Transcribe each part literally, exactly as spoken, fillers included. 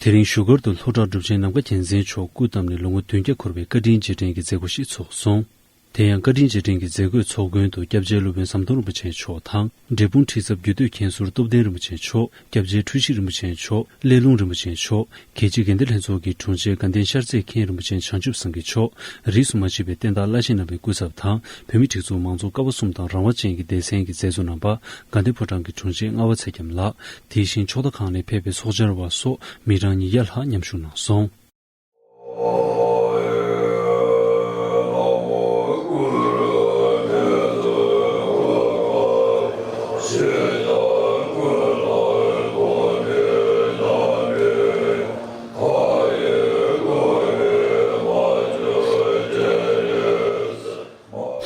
དེ་རིང་བཞུགས་སྒར་དུ་ལྷོ་བྲག་གྲུབ་ཆེན་ནམ་མཁའ་རྒྱལ་མཚན་མཆོག་སྐུ་བལྟམས་ནས་ལོ་ངོ་བདུན་བརྒྱ་འཁོར་བའི་བཀའ་དྲིན་རྗེས་དྲན་གྱི་མཛད་སྒོ་ཞིག་ཚོགས་སོང་། དེ་ཡང་བཀའ་དྲིན་རྗེས་དྲན་གྱི་མཛད་སྒོའི་ཚོགས་མགོན་དུ་སྐྱབས་རྗེ་སློབ་དཔོན་ཟམ་གདོང་རིན་པོ་ཆེ་མཆོག་དང་། འབྲས་སྤུངས་ཁྲི་ཚབ་རྒྱུད་སྟོད་མཁན་ཟུར་སྟོབས་ལྡན་རིན་པོ་ཆེ་མཆོག་སྐྱབས་རྗེ་འཁྲུལ་ཞིག་རིན་པོ་ཆེ་མཆོག་སླེ་ལུང་རིན་པོ་ཆེ་མཆོག་རྒྱལ་སྤྱིའི་དགེ་ལྡན་ལྷན་ཚོགས་ཀྱི་དྲུང་ཆེ་དགའ་ལྡན་ཤར་རྩེ་མཁན་རིན་པོ་ཆེ་བྱང་ཆུབ་སེང་གེ་མཆོག་རིས་སུ་མ་ཆད་པའི་བསྟན་བདག་བླ་ཆེན་རྣམ་པའི་སྐུ་ཚབ་དང་། བོད་མིའི་སྒྲིག་འཛུགས་མང་གཙོ་ཀ་བ་གསུམ་དང་རང་དབང་ཅན་གྱི་སྡེ་ཚན་གྱི་མཛད་གཙོ་རྣམ་པ། དགའ་ལྡན་ཕོ་བྲང་གི་དྲུང་ཆེ་རྔ་བ་ཚེ་རྒྱམ་ལགས། དེ་བཞིན་ཕྱོགས་མཐའ་ཁག་ནས་ཕེབས་པའི་ཚོགས་བཅར་བ་སོགས་མི་གྲངས་ཉིས་བརྒྱ་ལྷག་མཉམ་ཞུགས་གནང་སོང་།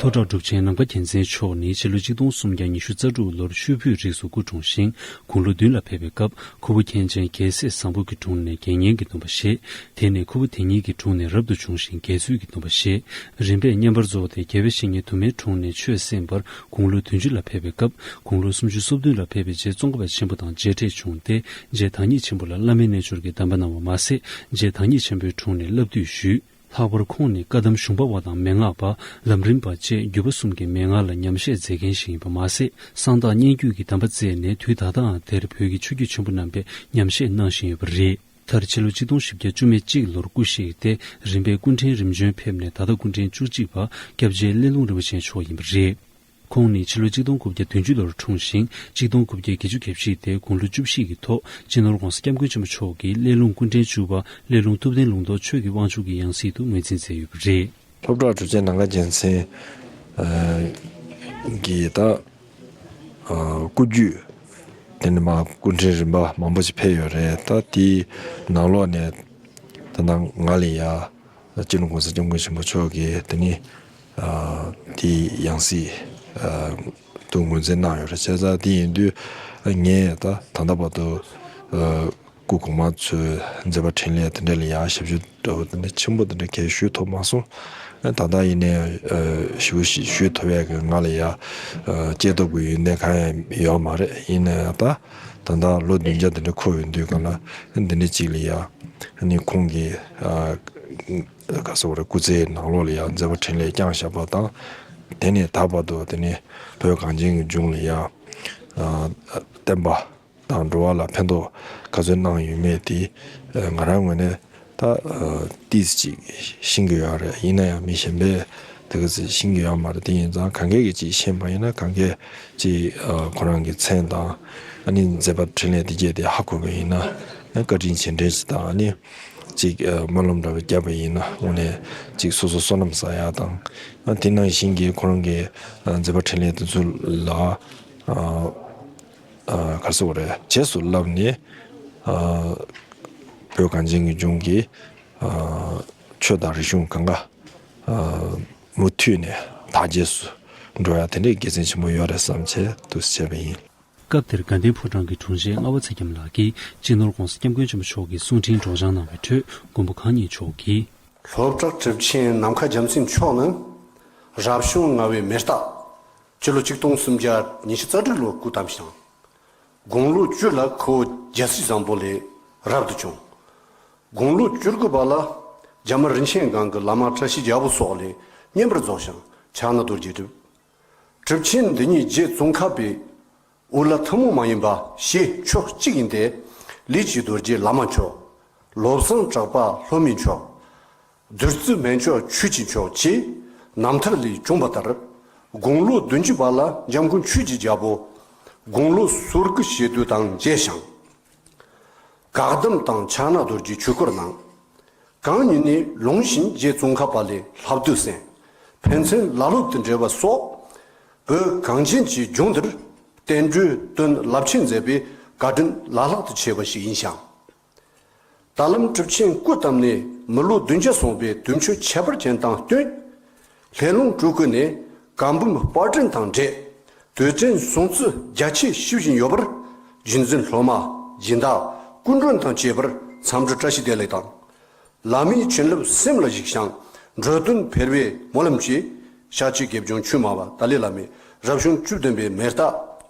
ལྷོ་བྲག་གྲུབ་ཆེན་ནམ་མཁའ་རྒྱལ་མཚན་མཆོག་ནི་ཕྱི་ལོ་ཆིག་སྟོང་སུམ་བརྒྱ་ཉི་ཤུ་རྩ་དྲུག་ལོར་ཤུ་བོད་རིགས་སུ་སྐུ་འཁྲུངས་ཤིང་། དགུང་ལོ་བདུན་ལ་ཕེབས་པའི་སྐབས། ཁུ་བོ་མཁན་ཆེན་རྒྱལ་སྲས་བཟང་པོ་གི་དྲུང་ནས་དགེ་བསྙེན་གྱི་སྡོམ་པ་བཞེས། དེ་ནས་ཁུ་བོ་དེ་ཉིད་ཀྱི་དྲུང་ནས་རབ་ཏུ་བྱུང་ཞིང་དགེ་ཚུལ་གྱི་སྡོམ་པ་བཞེས། རིམ་པས་བསྙེན་པར་རྫོགས་ཏེ་རྒྱལ་བའི་བཤེས་གཉེན་དུ་མའི་དྲུང་ནས་ཆོས་གསན་པར་དགུང་ལོ་བདུན་ཅུ་ལ་ཕེབས་པའི་སྐབས། དགུང་ལོ་སུམ་ཅུ་སོ་བདུན་ལ་ཕེབས་པའི་རྗེ་ཙོང་ཁ་པ་ཆེན་པོ་དང་མཇལ་འཕྲད་བྱུང་སྟེ། རྗེ་བདག་ཉིད་ཆེན་པོ་ལ་བླ་མའི་རྣལ་འབྱོར་གྱི་གདམས་པ་གནང་བ་མ་ཟད། རྗེ་བདག་ཉིད་ཆེན་པོའི་དྲུང་ནས་བསླབ་བཏུས་ཞུས། ལྷག་པར་ཁོང་ནི་བཀའ་གདམས་ཞུམ་པ་བ་དང་མན་ངག་པ། ལམ་རིམ་པ་བཅས་བརྒྱུད་པ་གསུམ་གྱི་མན་ངག་ལ་ཉམས་བཞེས་མཛད་མཁན་ཞིག་ཡིན་པ་མ་ཟད། གསང་བདག་སྙན་བརྒྱུད་ཀྱི་གདམས་པ་བསྩལ་ནས་དུས་ད་ལྟའང་དེར་བོད་ཀྱི་ཆོས་བརྒྱུད་ཆེན་པོ་རྣམ་པས་ཉམས་བཞེས་གནང་བཞིན་ཡོད་པ་རེད། མཐར་ཕྱི་ལོ་ཆིག་སྟོང་བཞི་བརྒྱ་བཅུ་མེད་གཅིག་ལོར་སྐུ་གཤེགས་ཏེ། རིམ་པས་སྐུ་ཕྲེང་རིམ་བྱོན་ཕེབས་ནས་ད་ལྟ་སྐུ་ཕྲེང་བཅུ་གཅིག་པ་སྐྱབས་རྗེ་སླེ་ལུང་རིན་པོ་ཆེ་མཆོག་ཡིན་པ་རེད། ཁོང་ནི་ཕྱི་ལོ་ཆིག་སྟོང་དགུ་བརྒྱ་བདུན་ཅུ་ལོར་འཁྲུངས་ཤིང་། ཆིག་སྟོང་དགུ་བརྒྱ་བརྒྱད་ཅུ་གྱ་བཞི་སྟེ་དགུང་ལོ་བཅུ་བཞི་ཡི་ཐོག་སྤྱི་ནོར་༧གོང་ས་༧སྐྱབས་མགོན་ཆེན་པོ་མཆོག་གིས་སླེ་ལུང་སྐུ་ཕྲེང་བཅུ་པ་སླེ་ལུང་ཐུབ་བསྟན་ལུང་རྟོགས་ཆོས་ཀྱི་དབང་ཕྱུག་གི་ཡང་སྲིད་དུ་ངོས་འཛིན་མཛད་ཡོད་པ་རེད། ལྷོ་བྲག་གྲུབ་ཆེན་ནམ་མཁའ་རྒྱལ་མཚན་གྱི་ད་སྐུ་རྒྱུད་དེ་ནི་མ་སྐུ་ཕྲེང་རིམ་པ་མང་པོ་ཞིག་ཕེབས་ཡོད་རེད། ད་དེའི་ནང་ལོགས་ནས་ད་ལྟ་ང་ལ་ཡ། སྤྱི་ནོར་༧གོང་ས་༧སྐྱབས་མགོན་ཆེན་པོ་མཆོག་གིས་དེ་ནི་དེའི་ཡང་སྲིད་དུ་ངོས་འཛིན་གནང་ཡོད་རེད། བྱས་ཙང་དེ་ཡིན་དུས་ངས་ད་ད་ལྟ་བར་དུ་སྐུ་གོང་མ་ཚོའི་མཛད་པ་འཕྲིན་ལས་དེ་འདྲ་ལ་ཡང་ཞབས་ཞུ་འདྲ་བོ་དེ་འདྲ་ཆེན་པོ་དེ་འདྲ་གང་ཞུ་ཐུབ་མ་སོང་། ད་ལྟ་ཡིན་ནའི་ཞུ་ཞུ་ཐུབ་ཡག་གི་ང་ལ་ཡང་སྐྱེས་སྟོབས་ཀྱི་ཡོན་ཏན་གང་ཡང་ཡོད་མ་རེད། ཡིན་ནའི་ད་ད་ལྟ་ལོ་བདུན་བརྒྱ་དེ་འདྲ་འཁོར་བའི་དུས་སྒང་ལ་འདི་འདྲ་ཅིག་ལ་ཡང་ནི་ཁོང་གིས་ག་ཟེར་བ་རེད། སྐུ་ཚེའི་ནང་ལོགས་ལ་ཡང་མཛད་པ་འཕྲིན་ལས་བསྐྱངས་བཞག་པ་དང་། དེ་ནས་ད་བར་དུ་དེ་ནི་བོད་གངས་ཅན་གྱི་ལྗོངས་ལ་ཡང་བསྟན་པ་དང་འགྲོ་བ་ལ་ཕན་ཐོགས་ག་ཚོད་གནང་ཡོད་མེད་དེ་ང་རང་ངོས་ནས་ད་ཏིས་ཅིག་ཤེས་ཀྱི་ཡོད་རེད། ཡིན་ན་ཡང་མི་གཞན་པས་དེ་ག་ཚོད་ཤེས་ཀྱི་ཡོད་མ་རེད། དེ་ཡིན་ཙང་གང་གས་ཀྱིས་ཅིག་ཤེས་པ་ཡིན་ན། གང་གས་ཅིག་ཁོ་རང་གི་མཚན་དང་ཨ་ནི་མཛད་པ་འཕྲིན་ལས་དེ་གས་དེ་ཧ་གོ་བ་ཡིན་ན། བཀའ་དྲིན་རྗེས་དྲན་ཞིག་དང་ཨ་ནི་ཅིག་སྨོན་ལམ་འདྲ་བ་བརྒྱབ་པ་ཡིན་ན་དངོས་གནས་ཅིག་སོ་སོ་བསོད་ནམས་བསགས་ཡག་དང་། དེ་ནང་བཞིན་གྱི་ཁོ་རང་གི་མཛད་པ་འཕྲིན་ལས་དེ་ཚོ་ལ་ག་རེ་ཟེར་དགོས་རེད། རྗེས་སུ་བསླབས་ནས་བོད་གངས་ཅན་གྱི་ལྗོངས་ཀྱི་ཆོས་དང་རིག་གཞུང་གང་ག་མུ་མཐུད་ནས་དར་རྒྱས་སུ་འགྲོ་ཡག་དེ་འདྲའི་དགེ་མཚན་ཆེན་པོ་ཡོད་རེད་བསམ་བྱས་འདུག་སེ་བྱས་པ་ཡིན། སྐབས་དེར་དགའ་ལྡན་ཕོ་བྲང་གི་དྲུང་ཆེ་རྔ་བ་ཚེ་རྒྱམ་ལགས་ཀྱིས་སྤྱི་ནོར་༧གོང་ས་༧སྐྱབས་མགོན་ཆེན་པོ་མཆོག་གི་གསུང་འཕྲིན་སྒྲོག་སྦྱང་གནང་བའི་ཁྲོད་མགོན་པོ་གང་ཉིད་མཆོག་གིས། ལྷོ་བྲག་གྲུབ་ཆེན་ནམ་མཁའ་རྒྱལ་མཚན་མཆོག་ནི་རབ་བྱུང་ལྔ་བའི་མེ་རྟ། སྤྱི་ལོ་ཆིག་སྟོང་སུམ་བརྒྱ་ཉི་ཤུ་རྩ་དྲུག་ལོར་སྐུ་བལྟམས་ཤིང་། དགུང་ལོ་བཅུ་ལ་ཁུ་བོ་རྒྱལ་སྲས་བཟང་པོ་ལས་རབ་ཏུ་བྱུང་། དགུང་ལོ་བཅུ་དགུ་པ་ལ་རྒྱ་མི་རིན་ཆེན་སྒང་གི་བླ་མ་བཀྲ་ཤིས་རྒྱལ་པོ་སོགས་ལས་བསྙེན་པར་རྫོགས་ཤིང་ཕྱག་ན་རྡོ་རྗེ་བསྒྲུབས། གྲུབ་ཆེན་འདི་ཉིད་རྗེ་ཙོང་ཁ་པའི་དབུ་བླ་ཐུན་མོང་མ་ཡིན་པ་ཞེས་ཕྱོགས་གཅིག་ཡིན་ཏེ། ལས་ཀྱི་རྡོ་རྗེ་བླ་མ་མཆོག་བློ་བཟང་གྲགས་པ་ལྷོ་མིའི་མཆོག་བདུད་རྩི་སྨན་མཆོག་ཆོས་ཀྱི་མཆོག་བཅས་རྣམ་ཐར་ལས་བྱུང་བ་ལྟར། དགུང་ལོ་བདུན་ཅུ་པ་ལ་འཇམ་མགོན་ཆོས་ཀྱི་རྒྱལ་པོ་དགུང་ལོ་སོ་དགུ་བཞེས་དུས་དང་མཇལ་ཞིང་། བཀའ་གདམས་དང་ཕྱག་ན་རྡོ་རྗེའི་ཆོས་སྐོར་གནང་། གང་ཉིད་ནས་ལུང་བཞིན་རྗེ་ཙོང་ཁ་པ་ལས་བསླབ་བཏུས་གསན། ཕན་ཚུན་བླ་སློབ་ཏུ་འབྲེལ་བ་སོགས་བོད་གངས་ཅན་གྱི་ལྗོངས་འདིར་བསྟན་འགྲོའི་དོན་རླབས་ཆེན་མཛད་པའི་བཀའ་དྲིན་བླ་ལྷག་ཏུ་ཆེ་བ་ཞིག་ཡིན་ཞིང་། ད་ལམ་གྲུབ་ཆེན་སྐུ་བལྟམས་ནས་མི་ལོ་བདུན་བརྒྱ་སོང་བའི་དུས་མཆོད་ཁྱད་པར་ཅན་དང་བསྟུན། ལྷས་ལུང་སྤྲུལ་སྐུ་ནས་བཀའ་འབུམ་པར་སྐྲུན་དང་འབྲེལ་དུས་དྲན་སྲུང་བརྩི་རྒྱ་ཆེ་ཞུ་བཞིན་ཡོད་པར། རྗེ་བཙུན་སློབ་མ་སྦྱིན་བདག་སྐུ་མགྲོན་དང་བཅས་པར་འཚམས་འདྲི་བཀྲ་ཤིས་བདེ་ལེགས་དང་། བླ་མའི་བྱིན་རླབས་སེམས་ལ་ཞུགས་ཤིང་འགྲོ་དོན་འཕེལ་བའི་སྨོན་ལམ་གྱིས། ཤཱཀྱའི་དགེ་སྦྱོང་ཆོས་སྨྲ་བ་ཏཱ་ལའི་བླ་མའི་རབ་བྱུང་བཅུ་བདུན་པའི་མེ་རྟ་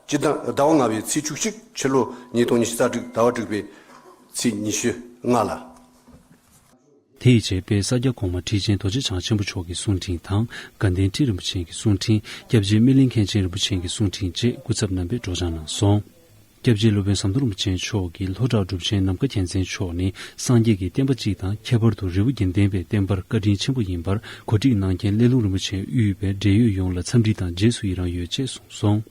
སྤྱི་ཟླ་ཟླ་བ་ལྔ་པའི་ཚེས་བཅུ་གཅིག་ཕྱི་ལོ་ཉིས་སྟོང་ཉི་ཤུ་རྩ་དྲུག་ཟླ་བ་དྲུག་པའི་ ཚེས་ཉི་ཤུ་ལྔ་ལ། དེ་ཡི་རྗེས་དཔལ་ས་སྐྱ་གོང་མ་ཁྲི་ཆེན་རྡོ་རྗེ་འཆང་ཆེན་པོ་མཆོག་གི་གསུང་འཕྲིན་དང་། དགའ་ལྡན་ཁྲི་རིན་པོ་ཆེ་གི་གསུང་འཕྲིན། སྐྱབས་རྗེ་སྨིན་གླིང་མཁན་ཆེན་རིན་པོ་ཆེ་གི་གསུང་འཕྲིན་བཅས་སྐུ་ཚབ་རྣམ་པས་སྒྲོག་སྦྱང་གནང་སོང་། སྐྱབས་རྗེ་སློབ་དཔོན་ཟམ་གདོང་རིན་པོ་ཆེ་མཆོག་གིས་ལྷོ་བྲག་གྲུབ་ཆེན་ནམ་མཁའ་རྒྱལ་མཚན་མཆོག་ནི་སངས་རྒྱས་ཀྱི་བསྟན་པ་སྤྱི་དང་། ཁྱད་པར་དུ་རི་བོ་དགེ་ལྡན་པའི་བསྟན་པར་བཀའ་དྲིན་ཆེན་པོ་ཡིན་པར་གོ་སྒྲིག་གནང་མཁན་སླེ་ལུང་རིན་པོ་ཆེ་དབུས་པའི་འབྲེལ་ཡོད་ཡོངས་ལ་འཚམས་འདྲི་དང་རྗེས་སུ་ཡི་རང་ཡོད་ཅེས་གསུངས་སོང་།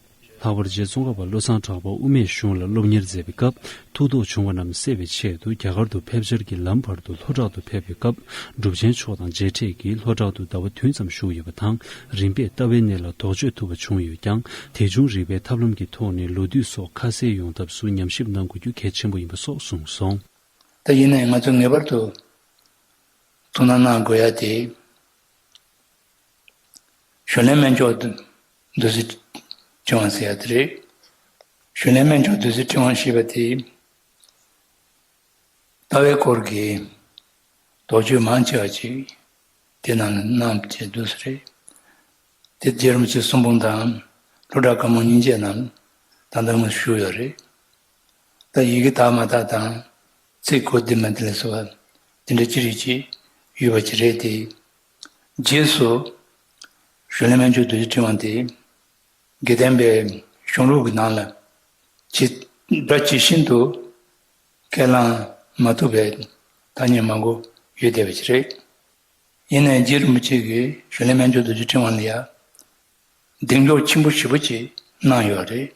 ལྷག་པར་རྗེ་ཙོང་ཁ་པ་བློ་བཟང་གྲགས་པ་དབུ་མའི་གཞུང་ལ་སློབ་གཉེར་མཛད་པའི་སྐབས། ཐུགས་དོགས་བྱུང་བ་རྣམས་སེལ་བའི་ཆེད་དུ། རྒྱ་གར་དུ་ཕེབས་འཆར་གྱི་ལམ་བར་དུ་ལྷོ་བྲག་ཏུ་ཕེབས་པའི་སྐབས། གྲུབ་ཆེན་མཆོག་དང་མཇལ་འཕྲད་ཀྱིས་ལྷོ་བྲག་ཏུ་ཟླ་བ་བདུན་ཙམ་བཞུགས་ཡོད་པ་དང་། རིམ་པས་ལྟ་བའི་གནས་ལ་དོགས་གཅོད་ཐུབ་པ་བྱུང་ཡོད་ཀྱང་། དེ་བྱུང་རིག་པའི་ཐབས་ལམ་གྱི་ཐོག་ནས་ལོ་དུས་སོགས་ཁ་གསལ་ཡོང་ཐབས་སུ་ཉམས་ཞིབ་གནང་དགོས་རྒྱུ་གལ་ཆེན་པོ་ཡིན་པ་སོགས་གསུངས་སོང་། ད་ཡིན་ནའི་ང་ཚོ་ངེས་པར་དུ་ཐུགས་སྣང་གནང་དགོས་ཡ་དེ། ཞུ་ལན་སྨན་མཆོག་བདུད་རྩི་ཕྲེང་བ་ཟེར་ཡ་དེ་རེད། ཞུ་ལན་སྨན་མཆོག་བདུད་རྩི་ཕྲེང་བ་ཞེས་པ་དེ། ལྟ་བའི་སྐོར་གྱི་དོགས་གཅོད་མང་ཆེ་བ་ཅིག་དེ་ནང་ལ་གནང་བྱས་འདུག་ས་རེད། དེ་རྗེ་རིན་པོ་ཆེ་གསུང་འབུམ་དང་། ལྷོ་བྲག་བཀའ་མོལ་སྙིང་རྗེ་རྣམས་ད་ལྟ་ངོས་ཞུ་ཡོད་རེད། ད་ཡི་གེ་དག་མ་དག་དང་། ཚིག་གོ་བདེ་མི་བདེ་ལ་སོགས་པ་དེ་འདྲ་ཅི་རིགས་ཅིག་ཡོད་པ་ཅིག་རེད་དེ། རྗེས་སུ་ཞུ་ལན་སྨན་མཆོག་བདུད་རྩི་ཕྲེང་བ་དེ་དགེ་ལྡན་པའི་གཞུང་ལུགས་ཀྱི་ནང་ལ་ཇི་སྒྲ་ཇི་བཞིན་དུ་ཁས་བླངས་མ་ཐུབ་པའི་ཐ་སྙད་མང་པོ་ཡོད་བསྡད་པ་ཅིག་རེད། ཡིན་ནའི་རྗེ་རིན་པོ་ཆེ་གིས་ཞུ་ལན་སྨན་མཆོག་བདུད་རྩི་ཕྲེང་བ་ལ་ཡ་གདེང་འཇོག་ཆེན་པོ་ཞེ་པོ་ཅིག་གནང་ཡོད་རེད།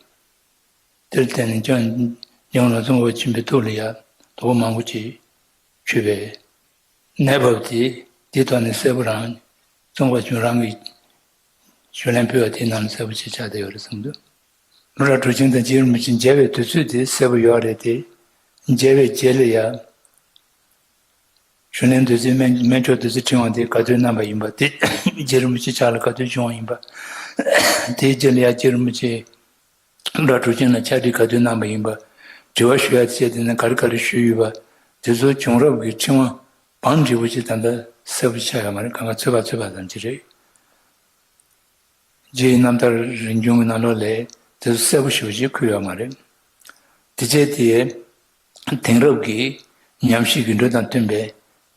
དེར་བརྟེན་ནས་ཀྱང་ཉང་ལ་ཙོང་ཁ་པ་ཆེན་པོའི་ཐུགས་ལ་ཡ་དོགས་པ་མང་པོ་ཅིག་ཆུད་པས། གནས་བབ་དེ་དེ་ཐོག་ནས་གསལ་པོ་རང་ཙོང་ཁ་པ་ཆེན་པོ་རང་གིས་ཞུ་ལན་ཕུལ་བ་དེའི་ནང་ལ་གསལ་པོ་ཅིག་ཆགས་བསྡད་ཡོད་རེད་བསམ་འདུག་ལྷོ་བྲག་གྲུབ་ཆེན་དང་རྗེ་རིན་པོ་ཆེ་མཇལ་བའི་དུས་ཚོད་དེ་གསལ་པོ་ཡོད་རེད་དེ། མཇལ་བའི་རྗེས་ལ་ཡ། ཞུ་ལན་བདུད་རྩི་སྨན་སྨན་མཆོག་བདུད་རྩི་ཕྲེང་བ་དེ་ག་དུས་གནང་པ་ཡིན་པ་དེ་རྗེ་རིན་པོ་ཆེ་ཕྱག་ལ་ག་དུས་བྱུང་བ་ཡིན་པ། དེའི་རྗེས་ལ་ཡ་རྗེ་རིན་པོ་ཆེ་ལྷོ་བྲག་གྲུབ་ཆེན་ལ་ཕྱག་བྲིས་ག་དུས་གནང་པ་ཡིན་པ། དྲི་བ་ཞུ་ཡ་བཅས་དེ་ནས་ག་རེ་ག་རེ་ཞུས་ཡོད་པ། དེ་ཚོའི་བྱུང་རབས་ཀྱི་ཕྲེང་བ་བང་འབྲས་བུ་ཅིག་ད་ལྟ་གསལ་པོ་ཆགས་ཡོད་མ་རེད། གང་ག་ཚོད་པ་ཚོད་པ་ཙམ་ཅིག་རེད། རྗེའི་རྣམ་ཐར་རིམ་བྱུང་གི་ནང་ལོགས་ལས་དེ་ཚོ་གསལ་པོ་ཞེ་པོ་ཅིག་འཁོད་ཡོད་མ་རེད། དེ་བྱས་དེ་དེང་རབས་ཀྱི་ཉམས་ཞིབ་ཀྱི་འགྲོས་དང་མཐུན་པའི་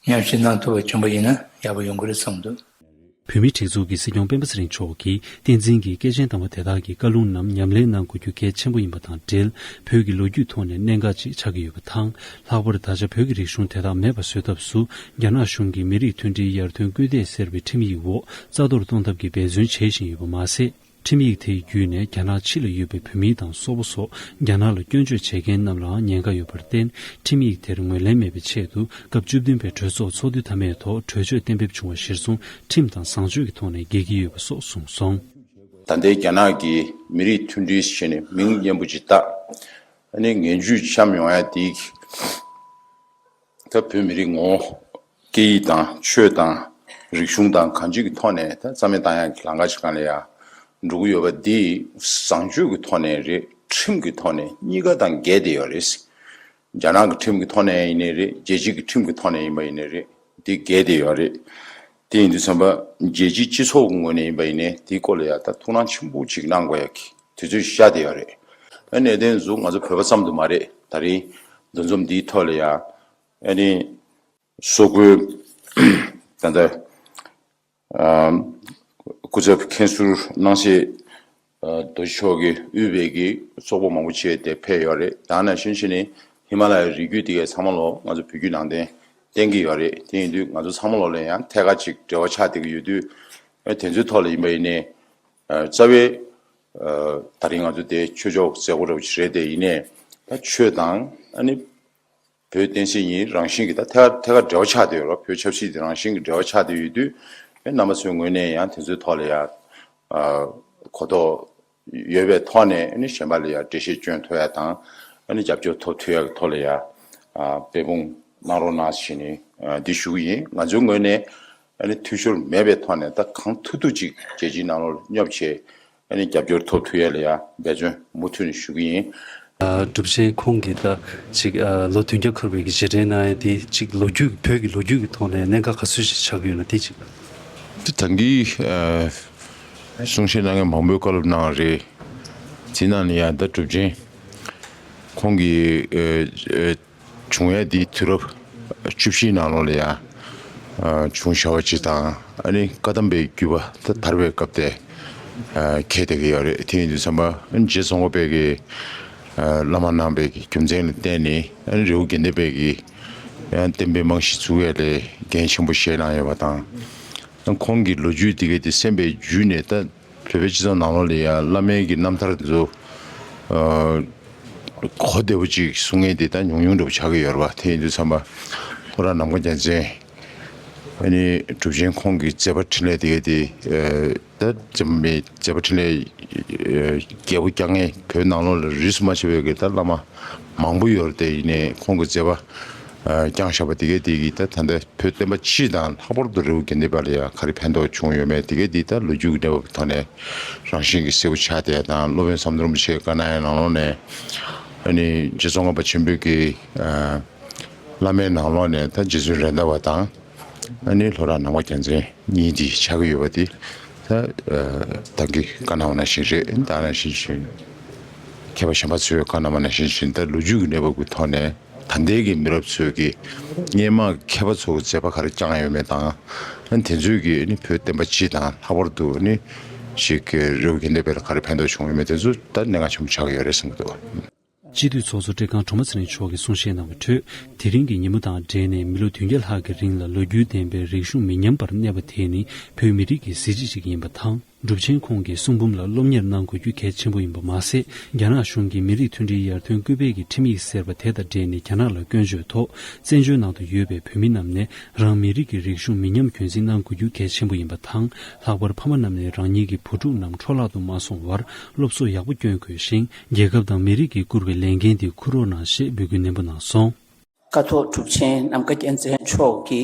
ཉམས་ཞིབ་གནང་ཐུབ་པ་བྱུང་པ་ཡིན་ན་ཡག་པོ་ཡོང་གི་རེད་བསམ་འདུག་བོད་མིའི་སྒྲིག་འཛུགས་ཀྱི་སྲིད་སྐྱོང་སྤེན་པ་ཚེ་རིང་མཆོག་གིས་བསྟན་འཛིན་གྱི་སྐྱེས་ཆེན་དམ་པ་དེ་དག་གི་བཀའ་ལུང་རྣམས་ཉམས་ལེན་གནང་དགོས་རྒྱུ་གལ་ཆེན་པོ་ཡིན་པ་དང་འབྲེལ། བོད་ཀྱི་ལོ་རྒྱུས་ཐོག་ནས་གནད་འགག་ཅིག་ཆགས་ཀྱི་ཡོད་པ་དང་། ལྷག་པར་ད་ཆ་བོད་ཀྱི་རིག་གཞུང་དེ་དག་མེད་པ་བཟོ་ཐབས་སུ། རྒྱ་ནག་གཞུང་གིས་མི་རིགས་མཐུན་སྒྲིལ་ཡར་ཐོན་སྐུལ་འདེད་ཟེར་བའི་ཁྲིམས་ཡིག་འོག་རྩ་གཏོར་གཏོང་ཐབས་ཀྱི་འབད་བརྩོན་བྱེད་བཞིན་ཡོད་པ་མ་ཟད། ཁྲིམས་ཡིག་དེའི་བརྒྱུད་ནས་རྒྱ་ནག་ཕྱི་ལ་ཡོད་པའི་བོད་མི་དང་སོག་པོ་སོགས་རྒྱ་ནག་ལ་སྐྱོན་བརྗོད་བྱེད་མཁན་རྣམས་ལའང་ཉེན་ཁ་ཡོད་པར་བརྟེན། ཁྲིམས་ཡིག་དེར་ངོས་ལེན་མེད་པའི་ཆེད་དུ། སྐབས་བཅུ་བདུན་པའི་གྲོས་ཚོགས་ཚོགས་དུས་མཐའ་མའི་ཐོག་གྲོས་ཆོད་གཏན་འབེབས་བྱུང་བ་གཞིར་བཟུང་། ཁྲིམས་དང་བཟང་སྤྱོད་ཀྱི་ཐོག་ནས་འགལ་གྱི་ཡོད་པ་སོགས་གསུངས་སོང་། ད་ལྟའི་རྒྱ་ནག་གིས་མི་རིགས་མཐུན་སྒྲིལ་ཞེས་ནས་མིང་སྙན་པོ་ཅིག་བཏགས། ཨ་ནི་ངན་ཇུས་བཤམས་ཡོང་ཡ་དེ། ད་བོད་མི་རིགས་ངོ་། སྐད་ཡིག་དང་ཆོས་དང་རིག་གཞུང་དང་གང་ཅིའི་ཐོག་ནས་ད་རྩ་མེད་བཏང་ཡག་གི་ལམ་ཁ་ཞིག་སྒང་ལ་ཡ་འགྲོ་གི་ཡོད་པ་འདི་བཟང་སྤྱོད་ཀྱི་ཐོག་ནས་རེད། ཁྲིམས་ཀྱི་ཐོག་ནས་གཉིས་ཀ་དང་འགལ་བསྡད་ཡོད་རེད། རྒྱ་ནག་གི་ཁྲིམས་ཀྱི་ཐོག་ནས་ཡིན་ནའི་རེད། རྒྱལ་སྤྱི་གི་ཁྲིམས་ཀྱི་ཐོག་ནས་ཡིན་པ་ཡིན་ནའི་རེད། འདི་འགལ་བསྡད་ཡོད་རེད། དེ་ཡིན་དུས་ཙམ་པ་རྒྱལ་སྤྱིའི་སྤྱི་ཚོགས་ཀྱི་ངོས་ནས་ཡིན་པ་ཡིན་ནའི་དེའི་སྐོར་ལ་ཡ་ད་ཐུགས་སྣང་ཆེན་པོ་ཅིག་གནང་དགོས་ཡག་གི་དུས་ཚོད་ཤར་བསྡད་ཡོད་རེད། ཨ་གནད་དོན་འཛུགས་ང་ཚོ་བོད་པ་ཙམ་དུ་མ་རེད། ད་རིང་འདུ་འཛོམས་འདིའི་ཐོག་ལ་ཡ། ཨ་ནི། སོག་པོའི་ད་ལྟ་ཨ་སྐུ་ཚབ་མཁན་ཟུར་སྣང་སྲིད་ཨ་རྡོ་རྗེ་མཆོག་གིས་དབུས་པའི་གི་སོག་པོ་མང་པོ་ཅིག་དེ་ཕེབས་ཡོད་རེད། ད་ནང་བཞིན་བྱས་ནས་ཧི་མ་ལ་ཡའི་རི་རྒྱུད་དེ་གའི་ཚང་མ་ལོ་ང་ཚོ་བོད་བརྒྱུད་ནང་བསྟན་བསྟེན་གྱི་ཡོད་རེད། དེ་ཡིན་དུས་ང་ཚོ་ཚང་མ་ལོ་ལ་ཡང་ཐད་ཀར་ཅིག་འབྲེལ་བ་ཆགས་བསྡད་ཀྱི་ཡོད་དུས། ཨ་དེ་ཚོའི་ཐོག་ལ་ཡིན་པ་ཡིན་ནའི་ཨ་རྩ་བའི་ཨ་ད་རིང་ང་ཚོ་དེ་ཆོས་ཕྱོགས་མཛད་སྒོ་འདྲ་བོ་ཞིག་རེད། དེ་ཡིན་ནའི་ད་ཆོས་དང་ཨ་ནི། བོད་བསྟན་སྲིད་གཉིས་རང་བཞིན་གྱིས་ད་ཐད་ཐད་ཀར་འབྲེལ་བ་ཆགས་བསྡད་ཡོད་རེད། བོད་ཆབ་སྲིད་དེ་རང་བཞིན་གྱིས་འབྲེལ་བ་ཆགས་བསྡད་ཡོད་དུས། ཨེ་རྣམ་པ་ཚོའི་ངོས་ནས་ཡང་དེ་ཚོའི་ཐོག་ལ་ཡ་ཨ་གོ་རྟོགས་ཡོད་པའི་ཐོག་ནས་ཨ་ནི་གཞན་པ་ལ་ཡ་འགྲེལ་བཤད་སྐྱོན་ཐུབ་ཡ་དང་། ཨ་ནི་རྒྱབ་སྐྱོར་ཐོབ་ཐུབ་ཡ་གི་ཐོག་ལ་ཡ་ཨ་འབད་འབུངས་གནང་རོགས་གནང་ཞེས་ནས་ཨ་འདི་ཞུ་གི་ཡིན། ང་ཚོའི་ངོས་ནས་ཨ་ནི་འཐུས་ཤོར་མེད་པའི་ཐོག་ནས་ད་གང་ཐུབ་ཐུབ་ཅིག་རྒྱལ་སྤྱིའི་ནང་ལོགས་ལ་སྙོབ་བྱས། ཨ་ནི་རྒྱབ་སྐྱོར་ཐོབ་ཐུབ་ཡ་ལ་ཡ་འབད་བརྩོན་མུ་མཐུད་ནས་ཞུ་གི་ཡིན། ཨ་གྲུབ་ཆེན་ཁོང་གིས་ད་ཅིག་ཨ་ལོ་བདུན་བརྒྱ་འཁོར་བའི་གི་རྗེས་དྲན་གནང་ཡ་དེ་ཅིག་ལོ་རྒྱུས་བོད་ཀྱི་ལོ་རྒྱུས་ཀྱི་ཐོག་ནས་གནད་འགག་ག་ཚོད་ཅིག་ཆགས་ཀྱི་ཡོད་ན་དེ་ཅིག་དེ་ད་གིན་ཨ་གསུང་བཤད་གནང་མཁན་མང་པོས་བཀའ་སློབ་གནང་བ་རེད། དེ་ནང་ནས་ཡང་ད་གྲུབ་ཆེན་ཁོང་གིས་ཨ་ཨ་ བྱུང་ཡ་འདི་དུས་རབས་བཅུ་བཞིའི་ནང་ལོགས་ལ་ཡ་བྱུང་བཞག་པ་ཅིག་དང་། ཨ་ནི་བཀའ་གདམས་པའི་བརྒྱུད་པ་ད་དར་བའི་སྐབས་དེ་འཁེལ་བསྡད་ཀྱི་ཡོད་རེད། དེ་ཡིན་དུས་ཙམ་པ་ཨ་ནི་རྗེ་ཙོང་ཁ་པའི་གི་བླ་མ་གནང་བའི་གི་རྒྱུ་མཚན་ལ་བརྟེན་ནས། ཨ་ནི་རི་བོ་དགེ་ལྡན་པའི་གི་ཡང་བསྟན་པའི་རྨང་གཞི་བཙུགས་ཡ་ལ་འགན་ཆེན་པོ་བཞེས་གནང་ཡོད་པ་དང་། ད་ཁོང་གི་ལོ་རྒྱུས་དེ་ག་དེ་གསན་པའི་བརྒྱུད་ནས། ད་བོད་པའི་སྤྱི་ཚོགས་ནང་ལོགས་ལ་ཡང་བླ་མའི་གི་རྣམ་ཐར་དེ་ཚོ་གོ་བདེ་པོ་ཅིག་གསུང་མཁན་དེ་ད་ཉུང་ཉུང་འདྲ་པོ་ཆགས་ཀྱི་ཡོད་རེད་པ། དེ་ཡིན་དུས་ཙམ་པ་ལྷོ་བྲག་ནམ་མཁའ་རྒྱལ་མཚན་ཨ་ནི་གྲུབ་ཆེན་ཁོང་གི་མཛད་པ་འཕྲིན་ལས་དེ་ག་དེ་ད་འཛམ་བུ་གླིང་མཛད་པ་འཕྲིན་ལས་རྒྱས་པོ་བསྐྱངས་མཁན། བོད་ནང་ལོགས་ལ་རིས་སུ་མ་ཆད་པའི་གི་ད་བླ་མ་མང་པོ་ཡོད་རེད། དེ་ཡིན་ནའི་ཁོང་གི་མཛད་པ་བསྐྱངས་བཞག་པ་དེ་ག་དེ་གིས་ད་ད་ལྟ་བོད་བསྟན་པ་སྤྱི་དང་ལྷག་པར་དུ་རི་བོ་དགེ་ལྡན་པ་ལ་ཡང་ག་རེ་ཕན་ཐོགས་བྱུང་ཡོད་མེད་དེ་ག་དེ་ད་ལོ་རྒྱུས་ཀྱི་གནས་བབ་ཐོག་ནས་རང་བཞིན་གྱིས་གསལ་པོ་ཆགས་བསྡད་དང་། སློབ་དཔོན་ཟམ་གདོང་རིན་པོ་ཆེའི་བཀའ་གནང་ཡ་ནང་ལོགས་ནས་ཨ་ནི་རྗེ་ཙོང་ཁ་པ་ཆེན་པོའི་གི་བླ་མའི་ནང་ལོགས་ནས་ད་རྗེ་བཙུན་རེད་མདའ་བ་དང་། ཨ་ནི་ལྷོ་བྲག་ནམ་མཁའ་རྒྱལ་མཚན་གཉིས་འདི་ཆགས་ཀྱི་ཡོད་པ་དེ་ད་ད་གིན་བཀའ་གནང་བ་ནང་བཞིན་རེད། ད་ནང་བཞིན་བྱུང་། མཁས་པ་གཞན་པ་ཚོས་བཀའ་གནང་བ་ནང་བཞིན་བྱུང་། ད་ལོ་རྒྱུས་ཀྱི་གནས་བབ་ཀྱི་ཐོག་ནས་ད་ལྟའི་གི་མི་རབས་ཚོས་ཀྱི་སྔོན་མ་མཁས་པ་ཚོ་གི་མཛད་པ་ག་རེ་བསྐྱངས་ཡོད་མེད་དང་། ཨ་དེ་ཚོས་ཀྱི་ནི་བོད་བསྟན་པ་སྤྱི་དང་ལྷག་པར་དུ་ནི་ཞིག་གི་རི་བོ་དགེ་ལྡན་པ་ལ་ག་རེ་ཕན་ཐོགས་བྱུང་ཡོད་མེད་དེ་ཚོ་ད་གནད་འགག་ཆེན་པོ་ཆགས་ཀྱི་ཡོད་རེད་བསམ་གྱི་འདུག། སྤྱི་འཐུས་ཚོགས་གཙོ་བཀྲས་ཁང་སྒྲོལ་མ་ཚེ་རིང་མཆོག་གིས་གསུང་བཤད་གནང་བའི་ཁྲོད། དེ་རིང་གི་ཉིན་མོ་དང་འབྲེལ་ནས་མི་ལོ་བདུན་བརྒྱ་ལྷག་གི་རིང་ལ་ལོ་རྒྱུས་ལྡན་པའི་རིག་གཞུང་མི་ཉམས་པར་གནས་པ་དེ་ནི་བོད་མི་རིགས་ཀྱི་གཟི་བརྗིད་ཅིག་ཡིན་པ་དང་། གྲུབ་ཆེན་ཁོང་གི་གསུང་འབུམ་ལ་སློབ་གཉེར་གནང་དགོས་རྒྱུ་གལ་ཆེན་པོ་ཡིན་པ་མ་ཟད། རྒྱ་ནག་གཞུང་གིས་མི་རིགས་མཐུན་སྒྲིལ་ཡར་ཐོན་སྐུལ་སྤེལ་གྱི་ཁྲིམས་ཡིག་ཟེར་བ་དེ་དང་འབྲེལ་ནས་རྒྱ་ནག་ལ་སྐྱོན་བརྗོད་ཐོག་བཙན་བྱོལ་ནང་དུ་ཡོད་པའི་བོད་མི་རྣམས་ནས་རང་མི་རིགས་ཀྱི་རིག་གཞུང་མི་ཉམས་རྒྱུན་འཛིན་གནང་དགོས་རྒྱུ་གལ་ཆེན་པོ་ཡིན་པ་དང་། ལྷག་པར་ཕ་མ་རྣམས་ནས་རང་ཉིད་ཀྱི་བུ་ཕྲུག་རྣམས་འཕྲོ་བརླག་ཏུ་མ་སོང་བར་སློབ་གསོ་ཡག་པོ་སྐྱོན་དགོས་ཤིང་། རྒྱལ་ཁབ་དང་མི་རིགས་ཀྱིས་བསྐུར་བའི་ལས་འགན་དེ་འཁུར་རོགས་གནང་ཞེས་འབོད་སྐུལ་ནན་པོ་གནང་སོང་། ཀཿཐོག་གྲུབ་ཆེན་ནམ་མཁའ་རྒྱལ་མཚན་མཆོག་གི་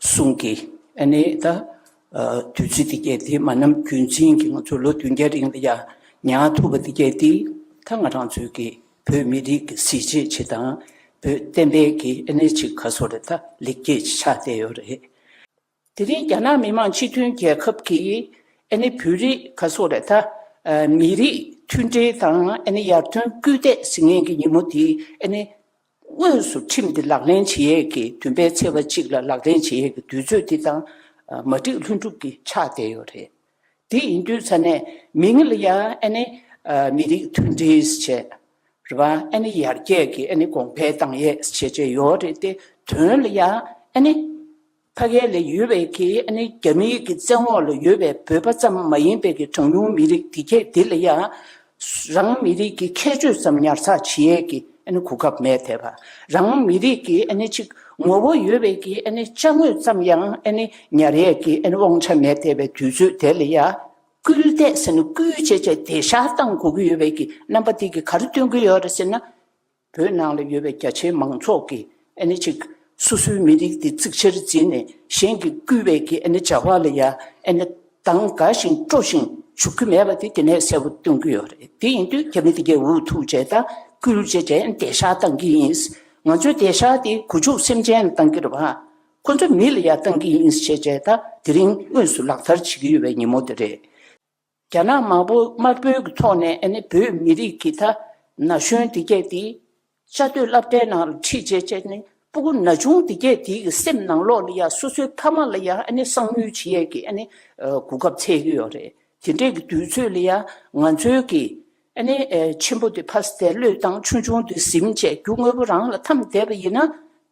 གསུང་གིས་ཨ་ནི་ད་ཨ་དུས་ཚོད་འདི་གས་དེ་མ་ནམ་རྒྱུན་འཛིན་གྱི་ང་ཚོ་ལོ་བདུན་བརྒྱ་རིང་ལ་ཡ་ཉར་ཐུབ་པ་འདི་གས་དེ་ད་ང་རང་ཚོའི་གི་བོད་མི་རིགས་ཀྱི་གཟི་བརྗིད་ཅིག་དང་། བོད་བསྟན་པའི་གི་ཨ་ནི་ཅིག་ག་སོ་རེད། ད་ལེགས་སྐྱེས་ཅིག་ཆགས་བསྡད་ཡོད་རེད། དེ་རིང་རྒྱ་ནག་མི་དམངས་སྤྱི་མཐུན་རྒྱལ་ཁབ་ཀྱིས་ཨ་ནི་བོད་རིགས་ག་སོ་རེད། ད་ཨ་མི་རིགས་མཐུན་སྒྲིལ་དང་ཨ་ནི་ཡར་ཐོན་སྐུལ་འདེད་ཟེར་མཁན་གྱི་ཉིན་མོ་དེ་ཨ་ནི་དངོས་སུ་ཁྲིམས་དེ་ལག་ལེན་བྱེད་ཡས་ཀྱི་བདུན་པའི་ཚེས་པ་གཅིག་ལ་ལག་ལེན་བྱེད་ཡས་ཀྱི་དུས་ཚོད་དེ་དང་ཨ་མ་འགྲིག་ལྷུན་གྲུབ་ཀྱི་ཆགས་བསྡད་ཡོད་རེད། དེ་ཡིན་དུས་ཙ་ནས་མིང་ལ་ཡ་ཨ་ནི་ཨ་མི་རིགས་མཐུན་སྒྲིལ་བྱས། རེད་བ། ཨ་ནི་ཡར་རྒྱས་ཀྱི་ཨ་ནི་གོང་འཕེལ་བཏང་ཡས་བྱས་བྱས་ཡོད་རེད་དེ། དོན་ལ་ཡ་ཨ་ནི་ཕ་གི་ལ་ཡོད་པའི་གི་ཨ་ནི་རྒྱ་མིའི་གི་བཙན་འོག་ལ་ཡོད་པའི་བོད་པ་ཙམ་མ་ཡིན་པའི་གི་གྲངས་ཉུང་མི་རིགས་དེ་གས་དེ་ལ་ཡ་རང་མི་རིགས་ཀྱི་ཁྱད་ཆོས་ཙམ་ཉར་ཚགས་བྱེད་ཡས་ཀྱི་ཨ་ནི་གོ་སྐབས་མེད་བསྡད་པ། རང་མི་རིགས་ཀྱི་ཨ་ནི་ཅིག་ངོ་བོ་ཡོད་པའི་གི་ཨ་ནི་ཅ་དངོས་ཙམ་ཡང་ཨ་ནི་ཉར་ཡས་ཀྱི་ཨ་ནི་དབང་ཆ་མེད་བསྡད་པའི་དུས་ཚོད་དེ་ལ་ཡ། སྐུལ་འདེད་ཟེར་ནས་སྐུལ་བྱས་བྱས་དེ་ཤ་བཏང་དགོས་ཀྱི་ཡོད་པའི་གི་རྣམ་པ་དེ་གི་ག་རེ་སྟོན་གྱི་ཡོད་རེད་ཟེར་ན། བོད་ནང་ལ་ཡོད་པའི་རྒྱ་ཆེའི་མང་ཚོགས་ཀྱི་ཨ་ནི་ཅིག་སོ་སོའི་མི་རིགས་དེ་གཙིགས་ཆེར་འཛིན་ནས་གཞན་གྱིས་བསྐུལ་བའི་གི་ཨ་ནི་བྱ་བ་ལ་ཡ་ཨ་ནི་འདང་དགའ་ཞིང་སྤྲོ་ཞིང་འཇུག་གི་མེད་པ་དེ་དེ་ནས་གསལ་པོ་སྟོན་གྱི་ཡོད་རེད། དེ་ཡིན་དུས་རྒྱ་མི་དེ་གས་འུ་ཐུག་བྱས་ད་སྐུལ་བྱས་བྱས་དེ་ཤ་བཏང་གི་ཡིན། ང་ཚོས་དེ་ཤ་དེ་གུ་ཅུག་སེམས་ཅན་ལ་བཏང་གི་རེད་བ། ཁོ་ཚོ་མི་ལ་ཡ་བཏང་གི་ཡིན་ཞེས་བྱས་ད་དེ་རིང་དངོས་སུ་ལག་བསྟར་བྱེད་ཀྱི་ཡོད་པའི་ཉིན་མོ་དེ་རེད། རྒྱ་ནག་དམར་པོ་དམར་པོའི་གི་ཐོག་ནས་ཨ་ནི་བོད་མི་རིགས་ཀྱི་ད་ན་གཞོན་དེ་གས་དེ་བཅའ་སྡོད་སློབ་གྲྭའི་ནང་ལ་ཁྲིད་བྱས་བྱས་ནས་སྤུ་གུ་ན་ཆུང་དེ་གས་དེ་གི་སེམས་ནང་ལོགས་ལ་ཡ་སོ་སོའི་ཕ་མ་ལ་ཡ་ཨ་ནི་གསང་ཉུལ་བྱེད་ཡས་ཀྱི་ཨ་ནི་གོ་སྐབས་འཚོལ་གྱི་ཡོད་རེད། དེ་འདྲས་ཀྱི་དུས་ཚོད་ལ་ཡ་ང་ཚོའི་གི་ཨ་ནི་ཨེ་ཆེན་པོ་དེ་ཕ་སི་དེ་བློས་བཏང་ཆུང་ཆུང་དེ་ཟིམ་བྱས་རྒྱུ་དངོས་པོ་རང་ལ་འཐམས་བསྡད་པ་ཡིན་ན།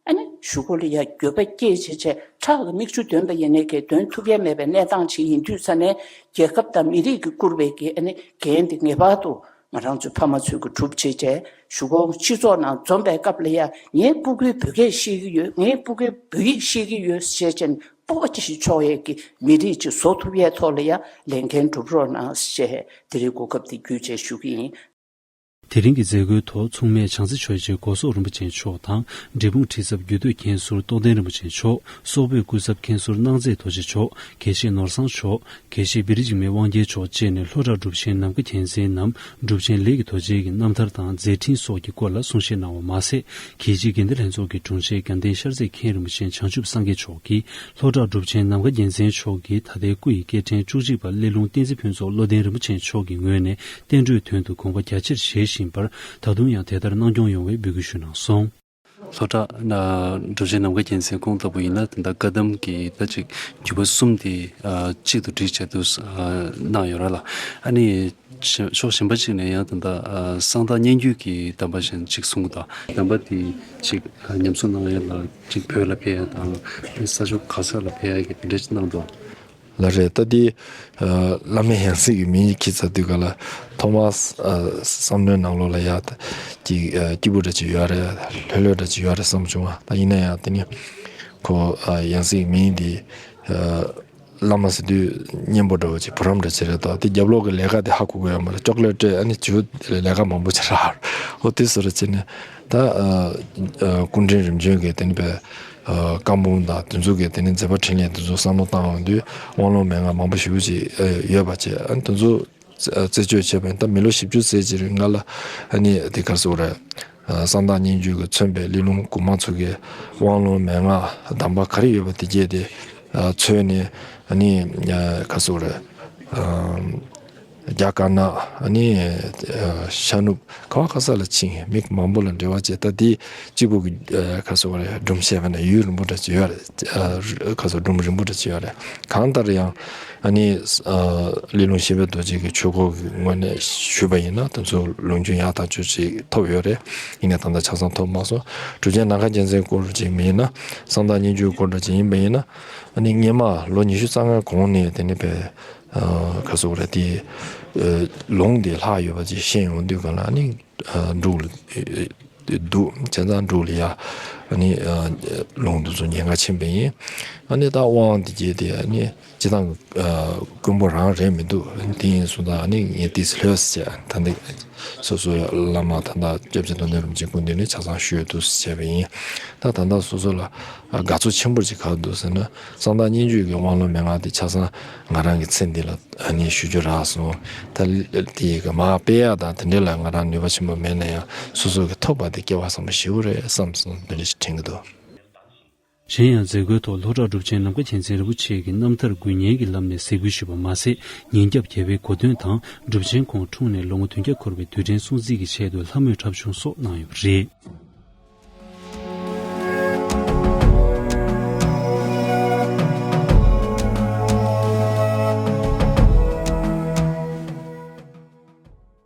ཨ་ནི་གཞུག་གུ་ལ་ཡ་འགྱོད་པ་སྐྱེས་བྱས་བྱས་ཁྲག་གི་མིག་ཆུ་འདོན་པ་ཡིན་ནའི་གས་འདོན་ཐུབ་ཡ་མེད་པའི་གནས་སྟངས་ཅིག་ཡིན་དུས་ཙ་ནས་རྒྱལ་ཁབ་དང་མི་རིགས་ཀྱིས་བསྐུར་བའི་གི་ཨ་ནི་འགན་དེ་ངེས་པར་དུ་ང་རང་ཚོའི་ཕ་མ་ཚོས་ཀྱི་སྒྲུབ་བྱས་བྱས་གཞུག་གུ་སྤྱི་ཚོགས་ནང་འཛོམས་པའི་སྐབས་ལ་ཡ་ངའི་སྤུ་གུའི་བོད་སྐད་ཤེས་ཀྱི་ཡོད། ངའི་སྤུ་གུའི་བོད་ཡིག་ཤེས་ཀྱི་ཡོད་ཟེར་བྱས་ནས་སྤོབས་པ་ཅི་ཞིག་ཆགས་ཡས་ཀྱི་མི་རིགས་ཅིག་བཟོ་ཐུབ་ཡས་ཐོག་ལ་ཡ་ལས་འགན་སྒྲུབ་རོགས་གནང་ཞེས་དེ་རིང་གོ་སྐབས་འདི་བརྒྱུད་བྱས་ཞུ་གི་ཡིན། དེ་རིང་གི་མཛད་སྒོའི་ཐོག་མཚུངས་མེད་བྱང་རྩེ་ཆོས་རྗེ་སྒོ་སོག་རིན་པོ་ཆེ་མཆོག་དང་། འབྲས་སྤུངས་ཁྲི་ཚབ་རྒྱུད་སྟོད་མཁན་ཟུར་རྟོགས་ལྡན་རིན་པོ་ཆེ་མཆོག་སོག་པོའི་སྐུ་ཚབ་མཁན་ཟུར་སྣང་མཛེས་རྡོ་རྗེ་མཆོག་དགེ་བཤེས་ནོར་བཟང་མཆོག་དགེ་བཤེས་བེ་རི་འཇིགས་མེད་དབང་རྒྱལ་མཆོག་བཅས་ནས་ལྷོ་བྲག་གྲུབ་ཆེན་ནམ་མཁའ་རྒྱལ་མཚན་ནམ་གྲུབ་ཆེན་ལས་ཀྱི་རྡོ་རྗེ་གི་རྣམ་ཐར་དང་མཛད་འཕྲིན་སོགས་ཀྱི་སྐོར་ལ་གསུང་བཤད་གནང་བ་མ་ཟད། རྒྱལ་སྤྱིའི་དགེ་ལྡན་ལྷན་ཚོགས་ཀྱི་དྲུང་ཆེ་དགའ་ལྡན་ཤར་རྩེ་མཁན་རིན་པོ་ཆེ་བྱང་ཆུབ་སངས་རྒྱས་མཆོག་གིས་ལྷོ་བྲག་གྲུབ་ཆེན་ནམ་མཁའ་རྒྱལ་མཚན་མཆོག་གི་ད་ལྟའི་སྐུ་ཡི་སྐྱེ་ཕྲེང་བཅུ་གཅིག་པ་སླེ་ལུང་བསྟན་འཛིན་ཕུན་ཚོགས་བློ་ལྡན་རིན་པོ་ཆེ་མཆོག་གི་ངོས་ནས་བསྟན་འགྲོའི་དོན་དུ་དགོངས་པ་རྒྱ་ཆེར་བཞེས་བཞིན་པར་ད་དུང་ཡང་དེ་ལྟར་གནང་སྐྱོང་ཡོང་བའི་འབོད་སྐུལ་ཞུས་གནང་སོང་། ལྷོ་བྲག་ན་གྲུབ་ཆེན་ནམ་མཁའ་རྒྱལ་མཚན་ཁོང་ལྟ་བུ་ཡིན་ན་ད་ལྟ་བཀའ་གདམས་ཀྱི་ད་ཅིག་བརྒྱུད་པ་གསུམ་དེ་ཨ་གཅིག་ཏུ་བསྒྲིལ་བྱས་དུ་ཨ་གནང་ཡོད་ར་ལ། ཨ་ནི་ཕྱོགས་གཞན་པ་ཅིག་ནས་ཡང་ད་ལྟ་ཨ་གསང་བདག་སྙན་བརྒྱུད་ཀྱི་གདམས་པ་གཞན་ཅིག་གསུང་གི་འདུག་གདམས་པ་དེ་ཅིག་ཨ་ཉམས་གསོ་གནང་ཡ་ལ་ཅིག་བོད་ལ་ཕེབས་ཡ་དང་ས་ཕྱོགས་ག་ས་ལ་ཕེབས་ཡ་གི་དེ་འདྲ་ཅིག་གནང་འདུག་ལ་རེད། ད་འདི་ཨ་བླ་མའི་ཡང་སྲིད་ཀྱི་མིང་ཁྱི་ཚ་དུས་ག་ལ་ཐོག་མར་ཨ་བསམ་བློའི་ནང་ལོགས་ལ་ཡ་ཅིག་ཨ་སྐྱིད་པོ་འདྲ་ཅིག་ཡོད་རེད། ལྷོད་ལྷོད་འདྲ་ཅིག་ཡོད་རེད་བསམ་བྱུང་བ། ད་ཡིན་ན་ཡང་དེ་ནི་ཁོ་ཨ་ཡང་སྲིད་ཀྱི་མིང་འདི་ཨ་བླ་མ་ཟེར་དུས་སྙན་པོ་འདྲ་བོ་ཅིག་བུ་རམ་འདྲ་ཅིག་རེད་དོ། དེ་རྒྱབ་ལོགས་ཀྱི་ལས་ཀ་དེ་ཧ་གོ་གི་ཡོད་མ་རེད། ཅོག་ལེ་སྤྲད་ཨ་ནི་བྱིའུ་ལས་ཀ་མང་པོ་བྱེད་ར། ཨོ་དེ་བཟོ་འདྲ་བྱས་ནས་ད་ཨ་ཨ་སྐུ་ཕྲེང་རིམ་བྱོན་གྱི་དེ་ནི་པའི་ཨ་བཀའ་འབུམ་དང་དེ་ཚོ་གི་དེ་ནི་མཛད་པ་འཕྲིན་ལས་དེ་ཚོ་བསམ་བློ་བཏང་ཡོང་དུས་དབང་ལུང་མན་ངག་མང་པོ་ཞེ་པོ་ཅིག་ཨ་ཡོད་པ་བྱས། ཨ་ནི་དེ་ཚོ་རྩད་གཅོད་བྱས་པ་ཡིན། ད་མི་ལོ་བཞི་བཅུ་ཙམ་ཅིག་རིང་ལ་ཨ་ནི་དེ་ག་རེ་ཟེར་དགོས་རེད། ཨ་གསང་བདག་སྙན་བརྒྱུད་ཀྱིས་མཚོན་པའི་གླེགས་བམ་དགུ་མ་ཚོ་གི་དབང་ལུང་མན་ངག་གདམས་པ་ག་རེ་ཡོད་པ་དེ་གྱད་དེ་ཨ་འཚོལ་ནས་ཨ་ནི་ཨ་ག་རེ་ཟེར་དགོས་རེད། ཨ་རྒྱ་དཀར་ནག་ཨ་ནི་ཨ་ཤར་ནུབ་ག་བ་ག་ས་ལ་ཕྱིན་མི་མང་པོ་ལ་འབྲེལ་བ་བྱས། ད་དེ་གཅིག་པུ་གི་ཨ་ག་རེ་ཟེར་དགོས་རེད། སྒྲུང་བཤད་པ་ན་ཡུན་རིང་པོ་འདྲ་ཅིག་ཡོད་རེད། ཨ་ག་རེ་ཟེར། སྒྲུང་རིང་པོ་འདྲ་ཅིག་ཡོད་རེད། གང་ལྟར་ཡང་ཨ་ནི་ཨ་གླེགས་བམ་བཞི་པའི་རྡོ་རྗེ་གི་ཆོས་སྐོར་གྱི་ངོས་ནས་ཞུས་པ་ཡིན་ན་དེ་ཚོ་ལུང་རྒྱུན་ཡག་ཐག་ཆོད་ཅིག་ཐོབ་ཡོད་རེད། ཡིན་ནའི་ད་ལྟ་ཆ་ཚང་ཐོབ་མ་སོང་། གྲུབ་ཆེན་ནམ་མཁའ་རྒྱལ་མཚན་སྐོར་ཅིག་མིན་ན་གསང་བདག་སྙན་བརྒྱུད་སྐོར་འདྲ་ཅིག་ཡིན་པ་ཡིན་ན་ཨ་ནི་སྔོན་མ་ལོ་ཉི་ཤུ་རྩ་ལྔའི་གོང་ནས་དེ་ནི་པའི་ཨ་ག་རེ་ཟེར་དགོས་རེད། དེ་ཨ་ལུང་དེ་ལྷག་ཡོད་པ་ཅིག་ཤེས་ཡོང་དུས་ག་ལ་ཨ་ནི་ཨ་འབྲུག་ལ་འདུག་བྱས་ཙང་འབྲུག་ལ་ཡ་ཨ་ནི་ཨ་ལུང་དེ་ཚོ་ཉེན་ཁ་ཕྱིན་པ་ཡིན། ཨ་ནི་ད་དབང་དེ་གྱད་དེ་ཨ་ནི་སྤྱིར་བཏང་ཨ་དཀོན་པོ་རང་རེད་མི་འདུག་དེ་ཡིན་སོང་ཙང་ཨ་ནི་ངས་ཏོག་ཙམ་ལྷོད་ཟེར་བྱས། ད་འདི་སོ་སོའི་བླ་མ་ད་ལྟ་སྐྱབས་རྗེ་རྡོར་གདན་རིན་པོ་ཆེའི་སྐུ་མདུན་ནས་ཆ་ཚང་ཞུས་འདུག་ཟེར་བྱས་པ་ཡིན། ད་ད་ལྟ་སོ་སོ་ལ་ཨ་དགའ་ཚོར་ཆེན་པོ་ཅིག་ག་རེ་འདུག་ཟེར་ན་གསང་བདག་སྙན་བརྒྱུད་ཀྱི་དབང་ལུང་མན་ངག་དེ་ཆ་ཚང་ང་རང་གི་ཚེ་འདི་ལ་ཨ་ནི་ཞུ་རྒྱུ་རག་སོང་། ད་དེ་ཡི་གི་མར་སྤེལ་ཡག་དང་དེ་འདྲ་ལ་ང་རང་ནུས་པ་ཆེན་པོ་མེད་ན་ཡང་སོ་སོ་གི་ཐོབ་པ་དེ་སྐལ་བ་བཟང་པོ་ཞེ་པོ་རེད་བསམ་སོང་། དེ་འདྲ་ཞིག་དྲན་གྱི་འདུག་གཞན་ཡང་མཛད་སྒོའི་ཐོག་ལྷོ་བྲག་གྲུབ་ཆེན་ནམ་མཁའ་རྒྱལ་མཚན་རིན་པོ་ཆེ་གིས་རྣམ་ཐར་དགུ་བརྙན་གྱི་ལམ་ནས་གཟིགས་འབུལ་ཞུས་པ་མ་ཟད། ཉིན་རྒྱབ་རྒྱལ་བའི་གོ་སྟོན་དང་གྲུབ་ཆེན་ཁོང་འཁྲུངས་ནས་ལོ་ངོ་བདུན་བརྒྱ་འཁོར་བའི་དུས་དྲན་སྲུང་བརྩི་གི་ཆེད་དུ་ལྷ་མོའི་འཁྲབ་གཞུང་སོགས་གནང་ཡོད་པ་རེད།